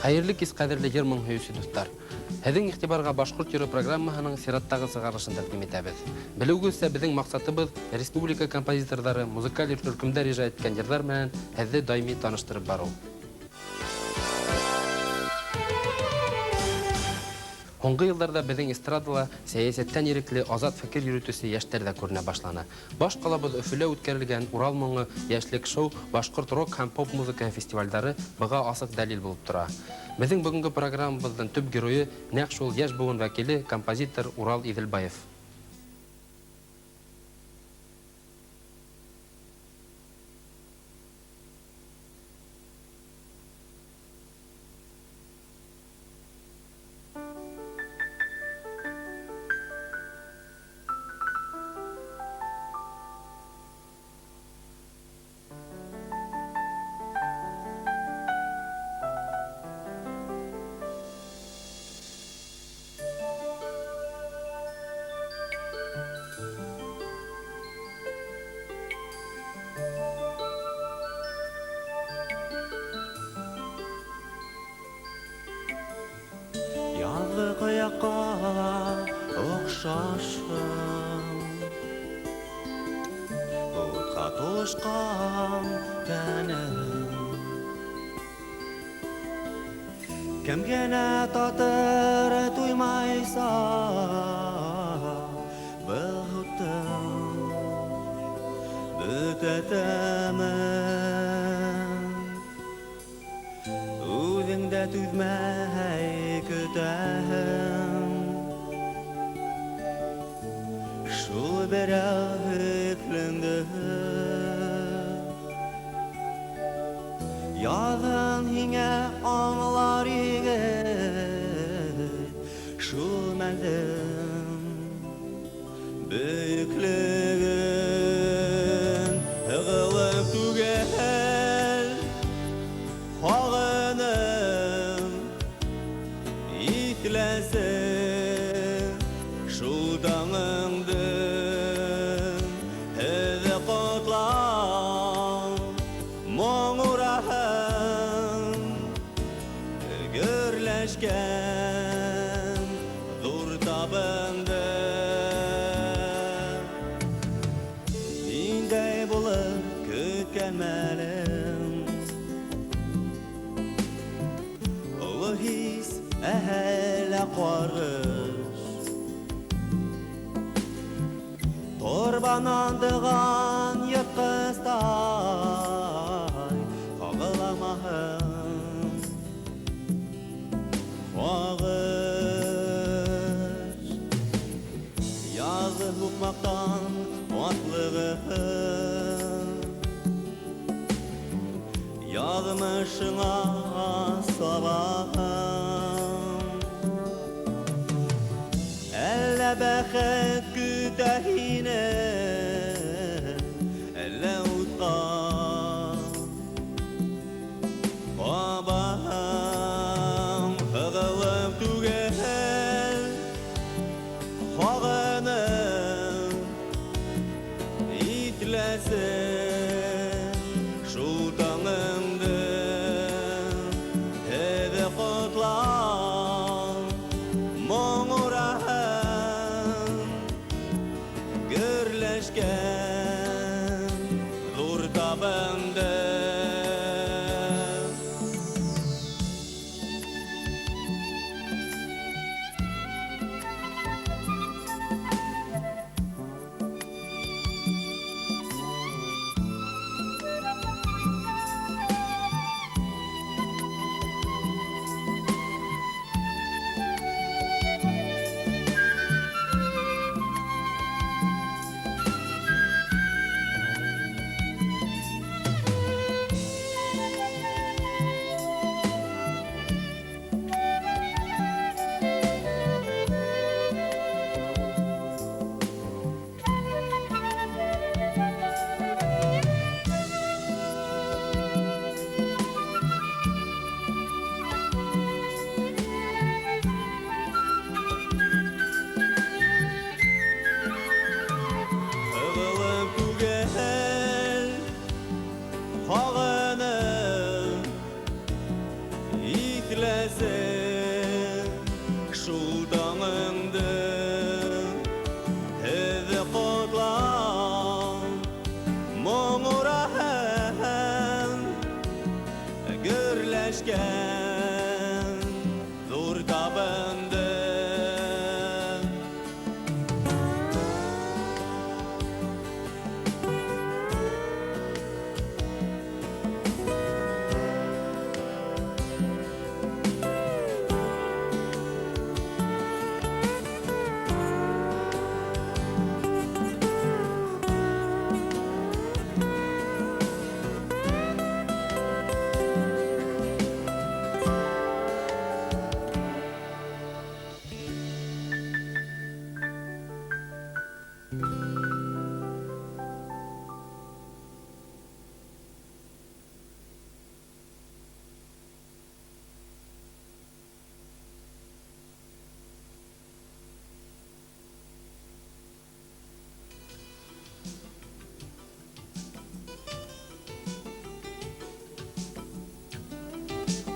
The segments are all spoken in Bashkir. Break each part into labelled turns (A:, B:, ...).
A: Хәйерле кис, ҡәҙерле йыр моң һөйөүсе дуҫтар. Һеҙҙең иғтибарға Башҡорт йыры программаһының сираттағы сығарылышын тәҡдим итәбеҙ. Белеүегеҙсә, беҙҙең маҡсатыбыҙ республика композиторҙары, музыкаль төркөмдәр ижад иткән йырҙар менән һеҙҙе даими таныштырып барыу. Һуңғы йылдарҙа беҙҙең эстрадала сәйәсәттән ирекле, азат фекер йөрөтөүсе йәштәр ҙә күренә башланы. Баш ҡалабыҙ Өфөлә үткәрелгән Урал моңо, Йәшлек шоу, башҡорт рок һәм поп музыкаһы фестивалдәре быға асыҡ дәлил булып тора. Беҙҙең бөгөнгө программабыҙҙың төп геройы нәҡ шул йәш быуын вәкиле, композитор Урал Иҙелбаев.
B: Яҙғы ҡояҡҡа оҡшашым, утҡа тулышҡан тәнем. Кем генә татыр туймайса был һуттың бөтә тәмен. Үҙең дә түҙмәй көтәһең, шул берәү һөйөклөңдө. Яҙын һиңә аңлар егет шул мәлдең бөйөклөгөн. Һығылып түгел һағыным, иҫләсен шул таңыңды. Һеҙҙе ҡотлау моң ураһын, гөрләшкән ҙур табынды. Ниндәй булып көткән мәлем, оло хис әллә ҡарғыш, торбанан тыған йыртҡыстай ҡағыламаһын һағыш. Яҙғы һуҡмаҡтан атлығып, яҙмышыңа сабаһың. Әллә бәхет көтә һине, әллә утҡа ҡабаһың. Һығылып түгел һағыным, иҫләсен шул таңыңды. Һеҙҙе ҡотлау моң ураһын, гөрләшкән ҙур табынды. Йәшкән ҙур табынды.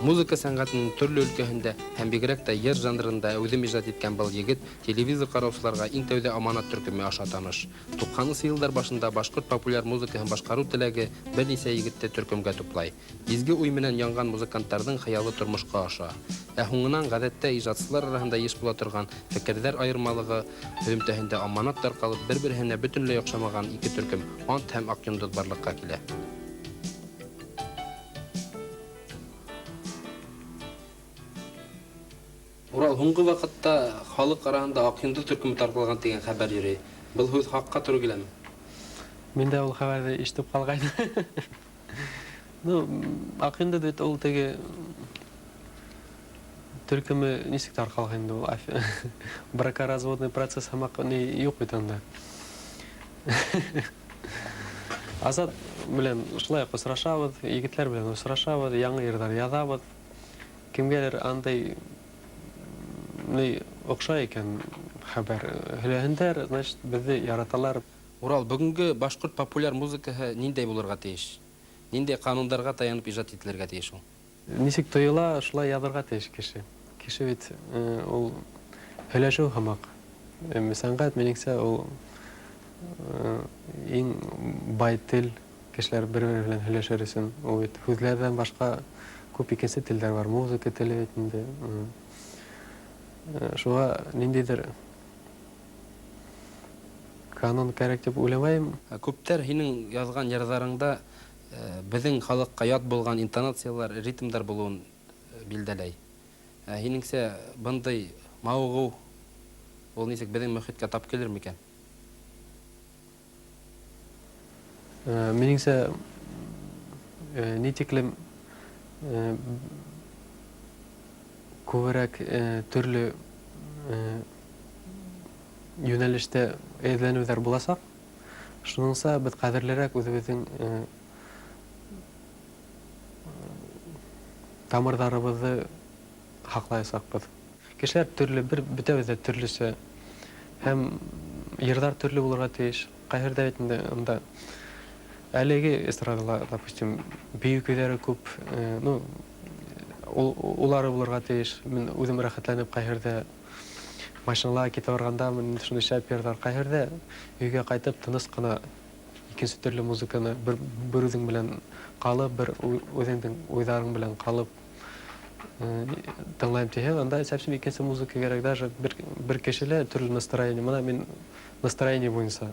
A: Музыка сәнғәтенең төрлө өлкәһендә һәм бигерәк тә йыр жанрында әүҙем ижад иткән был егет телевизор ҡараусыларға иң тәүҙә Аманат төркөмө аша таныш. 90-нсы йылдар башында башҡорт популяр музыкаһын башҡарыу теләге бер нисә егетте төркөмгә туплай. Изге уй менән янған музыканттарҙың хыялы тормошҡа аша. Ә һуңынан ғәҙәттә ижадсылар араһында йыш була торған фекерҙәр айырмалығы һөҙөмтәһендә Аманат тарҡалып, бер-береһенә бөтөнләй оҡшамаған ике төркөм Ант һәм Аҡ йондоҙ барлыҡҡа килә. Урал, һуңғы ваҡытта халыҡ араһында Аҡ йондоҙ төркөмө тарҡалған тигән хәбәр йөрөй. Был һүҙ хаҡҡа тура киләме?
C: Мин дә ул хәбәрҙе ишетеп ҡалғайным. Аҡ йондоҙ бит ул теге төркөмө нисек тарҡалған инде ул? Бракоразводный процесс һымаҡ ни юҡ бит унда. Азат белән шулай уҡ осрашабыҙ, егетләр белән осрашабыҙ, яңы йырҙар яҙабыҙ. Кемгәлер андай ни оҡшай икән хәбәр һөйләһендәр, значит, беҙҙе яраталар.
A: Урал, бөгөнгө башҡорт популяр музыкаһы ниндәй булырға тейеш? Ниндәй ҡанундарға таянып ижад ителергә тейеш ул?
C: Нисек тойола, шулай яҙырға тейеш кеше. Кеше бит ул һөйләшеү һымаҡ. Сәнғәт, минеңсә, ул иң бай тел, кешеләр бер-береһе белән һөйләшер өсөн. Ул бит һүҙләрҙән башҡа күп икенсе телдәр бар, музыка теле бит инде. Шуға ниндәйҙер канун кәрәк тип уйламайым.
A: Күптәр һинең яҙған йырҙарыңда беҙҙең халыҡҡа ят булған интонациялар, ритмдар булыуын билдәләй. Һинеңсә, бындай мауығыу ул нисек беҙҙең мөхиткә тап килер микән?
C: Минеңсә, ни тиклем күберәк төрлө йүнәлештә эҙләнеүҙәр буласаҡ, шуныңса беҙ ҡәҙерлерәк үҙебеҙҙең тамырҙарыбыҙҙы һаҡлаясаҡбыҙ. Кешеләр төрлө, бер бөтәбеҙ ҙә төрлөсә һәм йырҙар төрлө булырға тейеш. Ҡайһы бит инде унда әлеге эстрадала, допустим, бейеү көйҙәре күп, улары булырға тейеш. Мин үҙем рәхәтләнеп ҡайһы машинала китеп барғанда мин шундай шәп йырҙар, ҡайһы өйгә ҡайтып тыныс ҡына икенсе төрлө музыканы бер үҙең белән ҡалып, бер үҙеңдең уйҙарың белән ҡалып тыңлайым тиһәң, анда совсем икенсе музыка кәрәк. Даже бер кешелә төрлө настроение. Мына мин настроение буйынса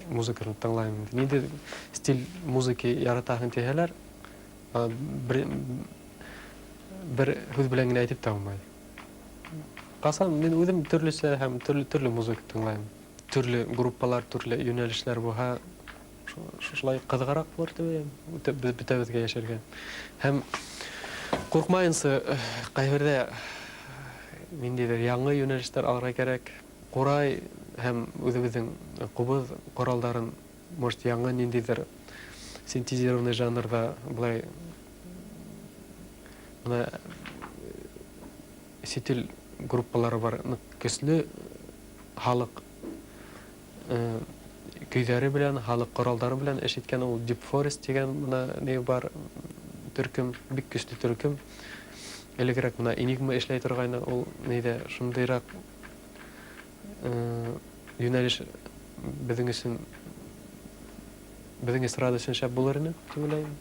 C: музыканы тыңлайым. Ниндәй стиль музыки яратаһың тиһәләр, бер һүҙ белән генә әйтеп тә булмай. Ҡасан мин үҙем төрлөсә һәм төрлө музыка тыңлайым. Төрлө группалар, төрлө йүнәлешләр булһа, шулай ҡыҙығыраҡ булыр тип уйлайым, бөтәбеҙгә йәшәргә. Һәм ҡурҡмайынса, ҡайһы берҙә ниндәйҙер яңы йүнәлештәр алырға кәрәк. Ҡурай һәм үҙебеҙҙең ҡубыҙ ҡоралдарын, может, яңы ниндәйҙер синтезированный жанрҙа былай бына сит ил группалары бар, ныҡ көслө халыҡ көйҙәре белән, халыҡ ҡоралдары белән эш иткән ул Deep Forest тигән бына ни бар төркөм, бик көслө төркөм. Элегерәк бына Enigma эшләй торғайны, ул нейҙә шундайыраҡ йүнәлеш беҙҙең өсөн, беҙҙең эстрада өсөн шәп булыр ине, тип уйлайым.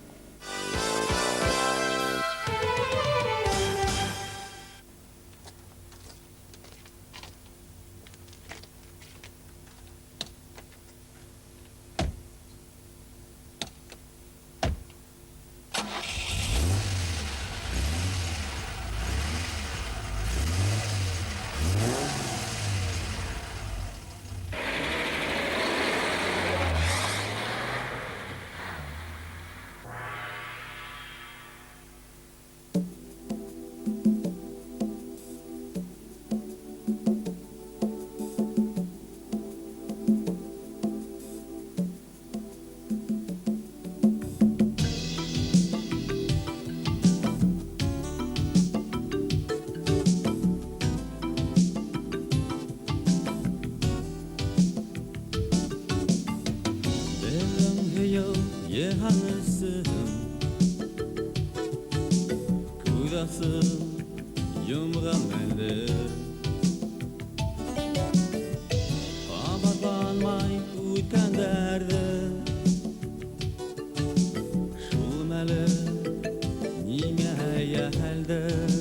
B: Йыһан өсөн күҙ асып йомған мәлде ҡабатланмай үткәндәрҙе шул мәле ниңә йәһәлдер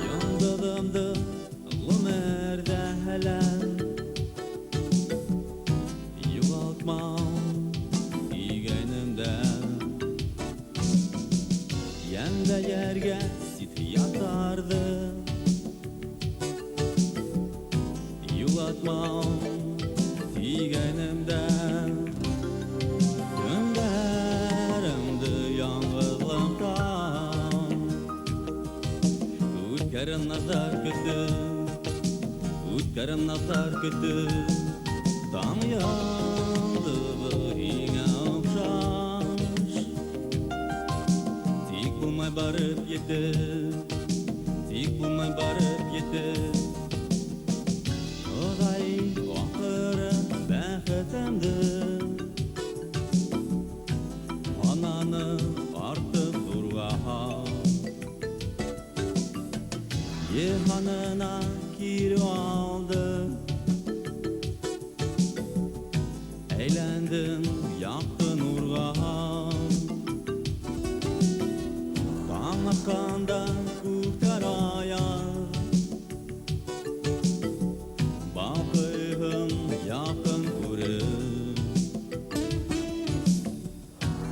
B: йондоҙомдо ғүмерҙә һәләм юғалтмам тигәнемдә йәндә йәргә сит ятарҙы юлатмам тигәнемдә көндәремде яңғыҙлыҡтан үткәрәм наҙар көтөп, үткәрәм наҙар көтөп, таң йондоҙо һиңә оҡшаш. Тик булмай барып етеп, тик булмай барып етеп, Хоҙай ахыры бәхетемде һананы артыҡ ҙурға. Йыһанына кире алды, әйләндем яҡты нурға. Таң атҡанда күктәр аяҙ, балҡыйһың яҡын күреп.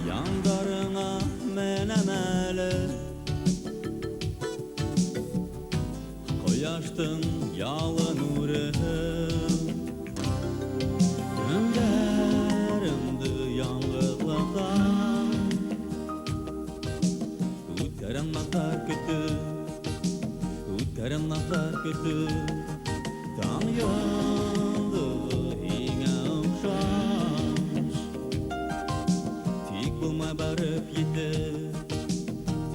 B: Яндарыңа менәм әле, ҡояштың ялын үреп. Көндәремде яңғыҙлыҡтан үткәрәм наҙар көтөп, үткәрәм наҙар көтөп, таң йондоҙо һиңә оҡшаш. Тик булмай барып етеп,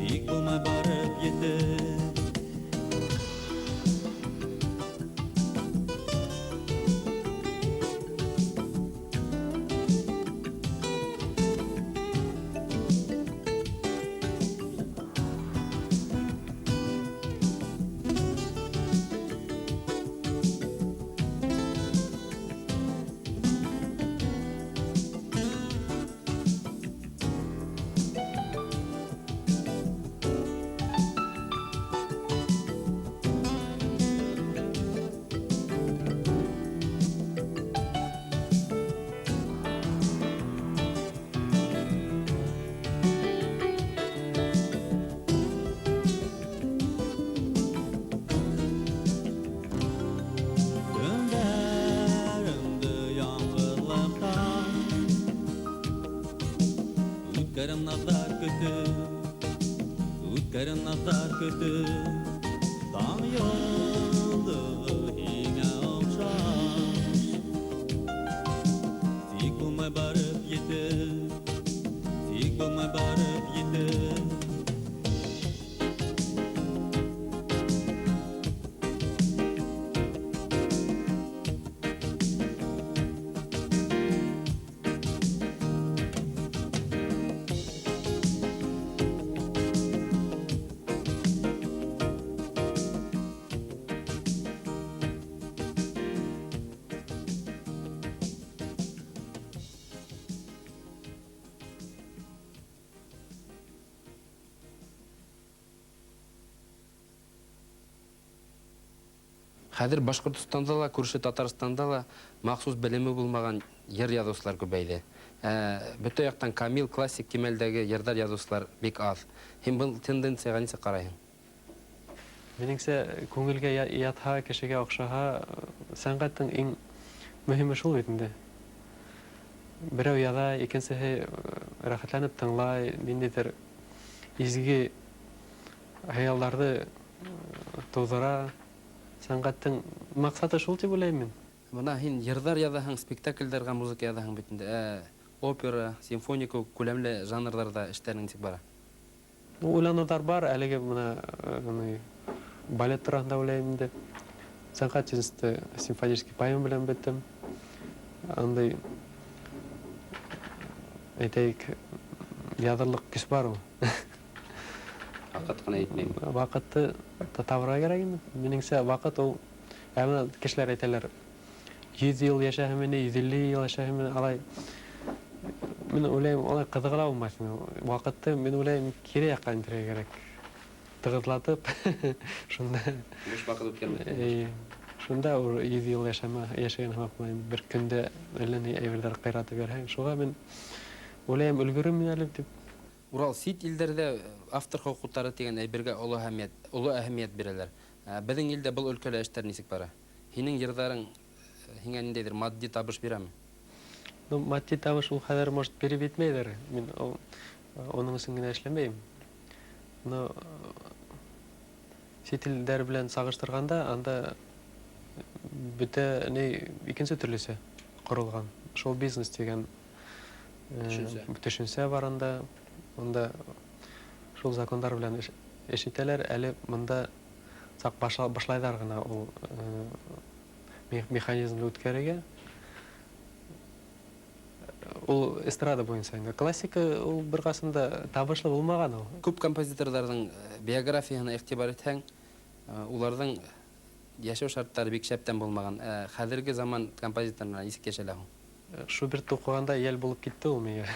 B: тик булмай барып етеп. Көндәремде яңғыҙлыҡтан үткәрәм наҙар көтөп, үткәрәм наҙар көтөп, таң йондоҙо һиңә оҡшаш. Тик булмай барып етеп, тик булмай барып етеп.
A: Хәҙер Башҡортостанда ла, күрше Татарстанда ла махсус белеме булмаған йыр яҙыусылар күбәйҙе. Бөтә яҡтан камил классик кимәлдәге йырҙар яҙыусылар бик аҙ. Һин был тенденцияға нисек ҡарайһың?
C: Минеңсә, күңелгә ятһа, кешегә оҡшаһа, сәнғәттең иң мөһиме шул бит инде. Берәү яҙа, икенсеһе рәхәтләнеп тыңлай, ниндәйҙер изге хыялдарҙы тыуҙыра. Сәнғәттең маҡсаты шул тип уйлайым мин.
A: Бына һин йырҙар яҙаһың, спектаклдәргә музыка яҙаһың бит инде. Опера, симфоника күләмле жанрҙарҙа эштәрең нисек бара?
C: Уйланыуҙар бар, әлеге бына балет тураһында уйлайым инде. Сәнғәт институты симфонический поэма белән беттем. Андай Әйтәйек, яҙырлыҡ көс бар ул.
A: Ваҡыт ҡына етмәйме?
C: Ваҡытты табырға кәрәк инде. Минеңсә, ваҡыт ул, ә бына кешеләр әйтәләр, 100 йыл йәшәһәм ине, 150 йыл йәшәһәм ине, алай. Мин уйлайым, алай ҡыҙығы ла булмаҫ. Ваҡытты, мин уйлайым, кире яҡҡа интерергә кәрәк. Тығыҙлатып, шунда.
A: Буш ваҡыт үткәрмәҫ.
C: Эйе. Шунда ул 100 йыл йәшәгән һымаҡ була инде. Бер көндә әллә ни әйберҙәр ҡыйратып йөрөһәң. Шуға мин уйлайым, өлгөрөрмөн мин әле тип.
A: Урал, сит илдәрҙә автор хоҡуҡтары тигән әйбергә оло әһәмиәт бирәләр. Беҙҙең илдә был өлкәлә эштәр нисек бара? Һинең йырҙарың һиңә ниндәйҙер матди табыш бирәме?
C: Ну, матди табыш ул хәҙер, может, биреп етмәйҙер. Мин уның өсөн генә эшләмәйем. Но сит илдәр белән сағыштырғанда, анда бөтә ни икенсе төрлөсә ҡоролған. Шоу-бизнес тигән
A: Төшөнсә.
C: төшөнсә бар анда. Унда шул закондар белән эш итәләр. Әле бында саҡ башлайҙар ғына ул механизмды үткәрергә. Ул эстрада буйынса инде. Классика ул бер ҡасан да табышлы булмаған ул.
A: Күп композиторҙарҙың биографияһына иғтибар итһәң, уларҙың йәшәү шарттары бик шәптән булмаған. Хәҙерге заман композиторына нисек йәшәлә һуң?
C: Шубертты уҡығанда йәл булып китте ул миңә.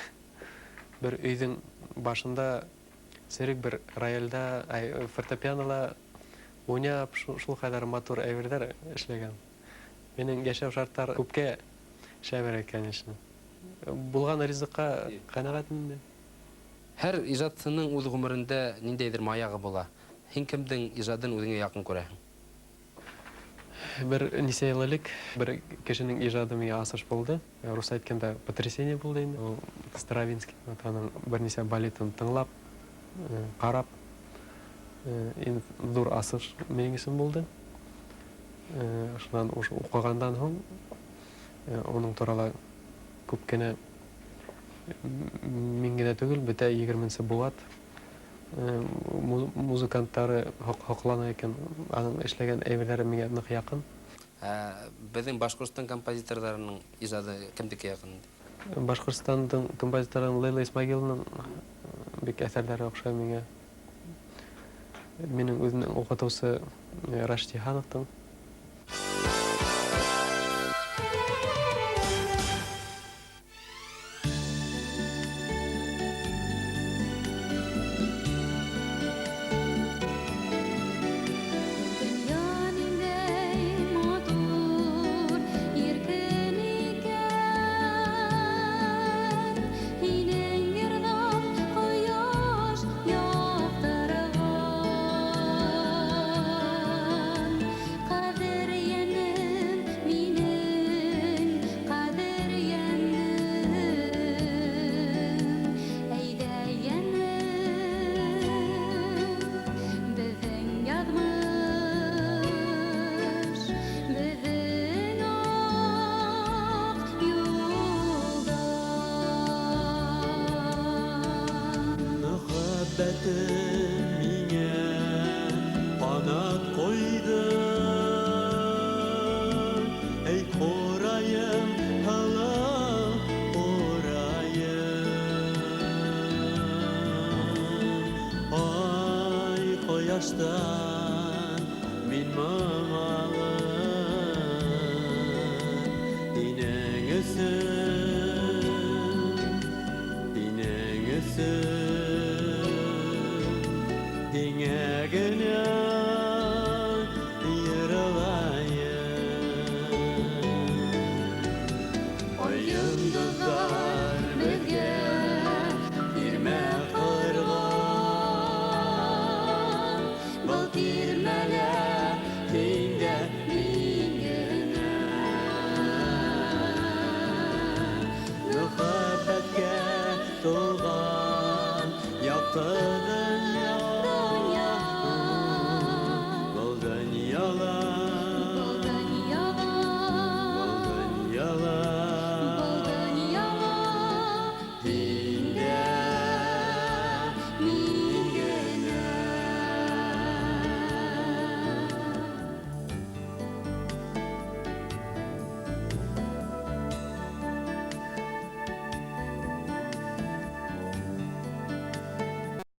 C: Бер өйҙөң башында серек бер рояльда, ай, фортепианола уйнап, шул ҡәҙәр матур әйберҙәр эшләгән. Минең йәшәү шарттары күпкә шәберәк, конечно. Булған ризыҡҡа ҡәнәғәтмен инде.
A: Һәр ижадсының үҙ ғүмерендә ниндәйҙер маяғы була. Һин кемдең ижадын үҙеңә яҡын күрәһең?
C: Бер нисә йыл элек бер кешенең ижады миңә асыш булды. Рус әйткәндә потрясение булды инде. Ул Стравинский. Вот аның бер нисә балетын тыңлап, ҡарап, иң ҙур асыш минең өсөн булды. Шунан уҡығандан һуң, уның турала күп кенә мин генә түгел, бөтә егерменсе быуат музыканттары һоҡлана икән. Аның эшләгән әйберҙәре миңә ныҡ яҡын.
A: Беҙҙең Башҡортостан композиторҙарының ижады кемдеке яҡын инде?
C: Башҡортостандың композиторы Лейла Исмагилованың бик әҫәрҙәре оҡшай миңә. Минең үҙемдең уҡытыусы Рашид Йыһановтың.